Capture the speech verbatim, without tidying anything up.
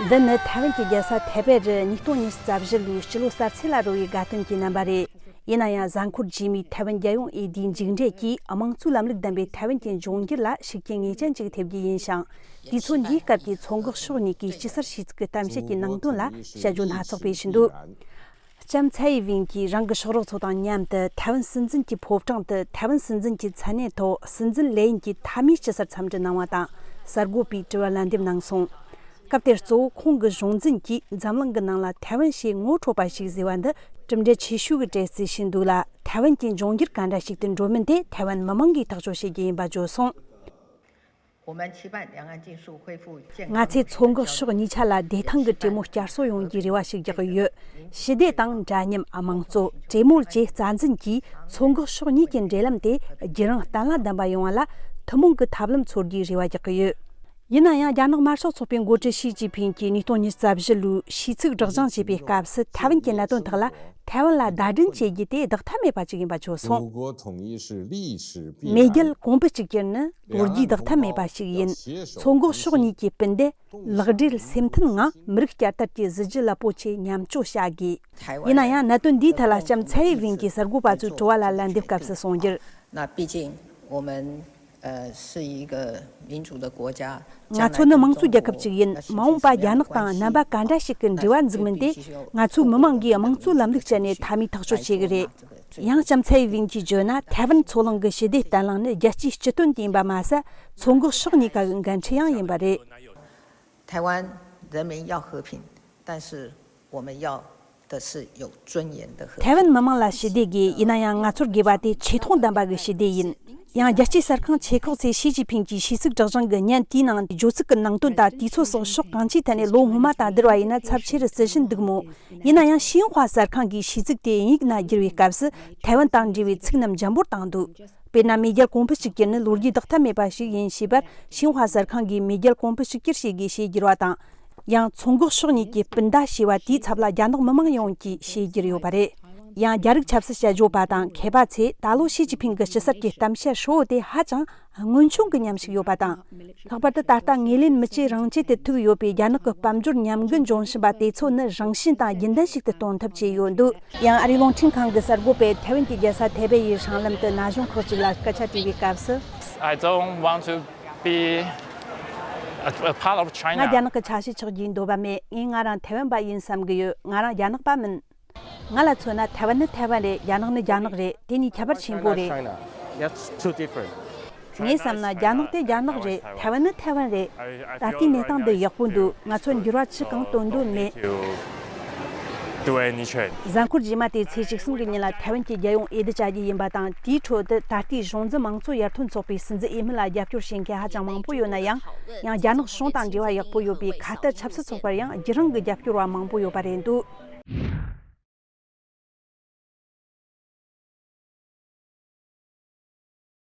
འདི་ནི་ཐའེ་ཝན་གྱི་རྒྱལ་ས་ཐའེ་པེ་རུ་ཉིས་སྟོང་ཉི་ཤུ་རྩ་བཞི་ལོའི་སྤྱི་ལོ་གསར་ཚེས་ལ་རོལ་བའི་དགའ་སྟོན་གྱི་རྣམ་པ་རེད། ཡིན་ན་ཡང་གཟའ་འཁོར་རྗེས་མའི་ཐའེ་ཝན་རྒྱལ་ཡོངས་འོས་བསྡུའི་མཇུག་འབྲས་ཀྱིས་དམངས་གཙོའི་ལམ་ལུགས་ལྡན་པའི་ཐའེ་ཝན་གྱི་འབྱུང་འགྱུར་ལ་ཤུགས་རྐྱེན་ངེས་ཅན་ཅིག་ཐེབས་རྒྱུ་ཡིན་ཞིང་། དུས་ཚོད་འདིའི་སྐབས་ཀྱི་མཚོ་འགག་ཕྱོགས་གཉིས་ཀྱི་དཀྱིལ་གསར་བྱས་ཚིག་གི་གཏམ་བཤད་ཀྱི་ནང་དོན་ལ་དཔྱད་བརྗོད་སྣ་ཚོགས་སྤེལ་བཞིན་འདུག་ལྕམ་ཚའེ་ཝིན་གྱིས་རང་གི་སྲོག་རོགས་ཚོ་དང་མཉམ་དུ་ཐའེ་ཝན་སྲིད་འཛིན་གྱི་ཕོ་བྲང་དུ་ཐའེ་ཝན་སྲིད་འཛིན་གྱི་མཚན་གནས་ཐོག་སྲིད་འཛིན་ལས་ཡུན་གྱི་མཐའ་མའི་དཀྱིལ་གསར་འཚམས་འདྲི་གནང་བ་དང་གསར་འགོད་པའི་དྲི་བར་ལན་འདེབས་གནང་སོང་། སྐབས་དེར་གཙོ་བོ་ཁོང་གི་གཞུང་འཛིན་གྱིས་འཛམ་གླིང་གི་ནང་ལ་ཐའེ་ཝན་ཞེས་ངོ་འཕྲོད་པ་ཞིག་བཟོས་པ་འདི་གྲུབ་འབྲས་ཆེ་ཤོས་ཀྱི་གྲས་སུ་ཞུགས་འདུག་ལ། ཐའེ་ཝན་གྱི་འབྱུང་འགྱུར་ག་འདྲ་ཞིག་ཏུ་འགྲོ་མིན་དེ་ཐའེ་ཝན་མི་མང་གིས་ཐག་གཅོད་བྱེད་རྒྱུ་ཡིན་པ་བརྗོད་སོང་། 我们期盼两岸尽速恢复健康的交流。 ང་ཚོས་མཚོ་འགག་ཕྱོགས་གཉིས་ཆ་ལ་བདེ་ཐང་གི་གྲོས་མོལ་བསྐྱར་གསོ་ཡོང་རྒྱུའི་རེ་བ་ཞིག་རྒྱག་གི་ཡོད། ཞི་བདེ་དང་འདྲ་མཉམ། དམངས་གཙོ། གྲོས་མོལ་བཅས་རྩ་འཛིན་གྱིས་མཚོ་འགག་ཕྱོགས་གཉིས་ཀྱི་འབྲེལ་ལམ་དེ་རྒྱུན་རིང་བརྟན་ལྷིང་ལྡན་པ་ཡོང་བ་ལ་ཐུན་མོང་གི་ཐབས་ལམ་འཚོལ་རྒྱུའི་རེ་བ་རྒྱག་གི་ཡོད། ཡིན་ན་ཡང་རྒྱ་ནག་དམར་ཤོག་ཚོགས་པའི་འགོ་ཁྲིད་ཞི་ཅིན་ཕིང་གིས་ཉིས་སྟོང་ཉི་ཤུ་རྩ་བཞི་ལོའི་ཕྱི་ཚིག་སྒྲག་སྦྱང་བྱས་པའི་སྐབས་སུ་ཐའེ་ཝན་གྱི་གནད་དོན་དག་ལ་ཐའེ་ཝན་ལ་ཟླ་སྒྲིལ་བྱེད་རྒྱུ་དེ་ལྡོག་ཐབས་མེད་པ་ཅིག་ཡིན་པ་བརྗོད་སོང་། 祖国统一是历史必然。 མེས་རྒྱལ་གོང་བུ་གཅིག་གྱུར་ནི་ལོ་རྒྱུས་ལྡོག་ཐབས་མེད་པ་ཞིག་ཡིན། མཚོ་འགག་ཕྱོགས་གཉིས་ཀྱི་སྤུན་ཟླས་ལག་སྦྲེལ་སེམས་མཐུན་ངང་མི་རིགས་བསྐྱར་དར་གྱི་གཟི་བརྗིད་རླབས་པོ་ཆེ་མཉམ་སྤྱོད་བྱ་དགོས། ཡིན་ན་ཡང་གནད་དོན་འདིའི་ཐད་ལ་ལྕམ་ཚའེ་ཝིན་གྱིས་གསར་འགོད་པ་ཚོའི་དྲི་བ་ལ་ལན་འདེབས་སྐབས་སུ་གསུངས་རྒྱུར། 那毕竟我们呃是一个民主的国家。 ང་ཚོ་ནི་དམངས་གཙོའི་རྒྱལ་ཁབ་ཅིག་ཡིན། མ་འོངས་པ་རྒྱ་ནག་དང་རྣམ་པ་ག་འདྲ་ཞིག་གི་འབྲེལ་བ་འཛུགས་མིན་དེ་ང་ཚོའི་མི་མང་གིས་དམངས་གཙོའི་ལམ་ལུགས་སྤྱད་ནས་མཐའ་མའི་ཐག་གཅོད་བྱེད་ཀྱི་རེད། ཡང་ལྕམ་ཚའེ་ཝིན་གྱིས་བརྗོད་ན་ཐའེ་ཝན་མཚོ་གླིང་གི་ཞི་བདེ་བརྟན་ལྷིང་ནི་རྒྱལ་སྤྱིའི་སྤྱི་དོན་དུ་ཡིན་པ་མ་ཟད་མཚོ་འགག་ཕྱོགས་གཉིས་ཀ་གི་འགན་འཁྲི་ཡང་ཡིན་པ་རེད། 台湾人民要和平，但是我们要的是有尊严的和平。 ཐའེ་ཝན་མི་དམངས་ལ་ཞི་བདེ་དགོས། ཡིན་ན་ཡང་ང་ཚོར་དགོས་པ་དེ་ཆེ་མཐོང་ལྡན་པ་གི་ཞི་བདེ་ཡིན། ཡང་རྒྱལ་སྤྱིའི་གསར་ཁང་ཆེ་ཁག་ཚོས་ཞི་ཅིན་ཕིང་གིས་ཕྱི་ཚིག་སྒྲག་སྦྱང་གི་བརྙན་དེའི་ནང་བརྗོད་ཚིག་གི་ནང་དོན་དང་དུས་ཚོད་སོགས་ཕྱོགས་གང་ཅིའི་ཐད་ནས་ལོ་སྔོན་མ་དང་བསྡུར་བ་ཡིན་ན་ཚབས་ཆེ་རུ་བརྩི་བཞིན་འདུག་མོད། ཡིན་ན་ཡང་ཤིན་ཧྭ་གསར་ཁང་གིས་ཕྱི་ཚིག་དེ་དབྱིན་ཡིག་ནང་བསྒྱུར་བའི་སྐབས་སུ་ཐའེ་ཝན་དང་འབྲེལ་བའི་ཚིག་རྣམས་འཇམ་པོར་བཏང་འདུག་དཔེར་ན་མེས་རྒྱལ་གོང་བུ་གཅིག་གྱུར་ནི་ལོ་རྒྱུས་ལྡོག་ཐབས་མེད་པ་ཞིག་ཡིན་ཞེས་པར་ཤིན་ཧྭ་གསར་ཁང་གིས་མེས་རྒྱལ་གོང་བུ་གཅིག་གྱུར་བྱེད་དགོས་ཞེས་བསྒྱུར་བ་དང་། ཡང་མཚོ་འགག་ཕྱོགས་གཉིས་ཀྱི་སྤུན་ཟླ་ཞེས་པ་དེའི་ཚབ་ལ་རྒྱ་ནག་མི་དམངས་ཡོངས་ཀྱིས་ཞེས་བསྒྱུར་ཡོད་པ་རེད། ཡང་རྒྱ་རིགས་ཆབ་སྲིད་དཔྱད་བརྗོད་པ་དང་མཁས་པ་ཚོས་ད་ལོ་ཞི་ཅིན་ཕིང་གི་ཕྱི་གསལ་གྱི་གཏམ་བཤད་ཧྲིལ་བོ་དེ་ཧ་ཅང་སྔོན་བྱུང་གི་ཉམས་ཤིག་ཡོད་པ་དང་། ལྷག་པར་དུ་ད་ལྟ་ངོས་ལེན་མི་བྱེད་རང་བྱེད་དུ་ཐུག་ཡོད་པའི་རྒྱ་ནག་གི་དཔལ་འབྱོར་ཉམས་རྒུད་འབྱུང་བཞིན་པ་དེ་ཚོ་ནི་རང་བཞིན་དང་རྒྱུན་ལྡན་ཞིག་ཏུ་གཏོང་ཐབས་བྱས་ཡོད་འདུག་ཡང་ཨ་རིའི་རླུང་འཕྲིན་ཁང་གི་གསར་འགོད་པས་ཐའེ་ཝན་གྱི་རྒྱལ་ས་ཐའེ་པེ་ཡི་སྲང་ལམ་དུ་ན་གཞོན་ཁག་ཅིག་ལ་སྐད་ཆ་དྲིས་པའི་སྐབས་སུ། I don't want to be a, a part of China. ང་རྒྱ་ནག་གི་ཆ་ཤས་ཆགས་རྒྱུའི་འདོད་པ་མེད། ངས་ང་རང་ཐའེ་ཝན་པ་ཡིན་བསམ་གྱི་ཡོད། ང་རང་རྒྱ་ནག་པ་མིན། ང་ལ་མཚོན་ན་ཐའེ་ཝན་ནི་ཐའེ་ཝན་རེད། རྒྱ་ནག་ནི་རྒྱ་ནག་རེད། དེ་གཉིས་ཁྱད་པར་ཆེན་པོ་རེད། China, that's too different. ངས་བསམ་ན་རྒྱ་ནག་དེ་རྒྱ་ནག་རེད། ཐའེ་ཝན་ནི་ཐའེ་ཝན་རེད། ད་ལྟའི་གནས་སྟངས་འདི་ཡག་པོ་འདུག་ང་ཚོར་འགྱུར་བ་ཅི་གང་སྟོན་འདོད་མེད། Do any change. གཟའ་འཁོར་རྗེས་མ་དེ་ཚེས་བཅུ་གསུམ་གྱི་ཉིན་ལ་ཐའེ་ཝན་གྱི་རྒྱལ་ཡོངས་འོས་བསྡུ་བྱ་རྒྱུ་ཡིན་པ་དང་། དེའི་ཁྲོད་དུ་ད་ལྟའི་གཞུང་འཛིན་དམངས་གཙོ་ཡར་ཐོན་ཚོགས་པའི་སྲིད་འཛིན་འོས་མི་ལ་རྒྱབ་སྐྱོར་བྱེད་མཁན་ཧ་ཅང་མང་པོ་ཡོད་ན་ཡང་། ཡང་རྒྱ་ནག་གཞུང་དང་འབྲེལ་བ་ཡག་པོ་ཡོད་པའི་ཁ་གཏད་ཆབ་སྲིད་ཚོགས་པར་ཡང་རྒྱུན་རིང་གི་རྒྱབ་སྐྱོར་བ་མང་པོ་ཡོད་པ་རེད་འདུག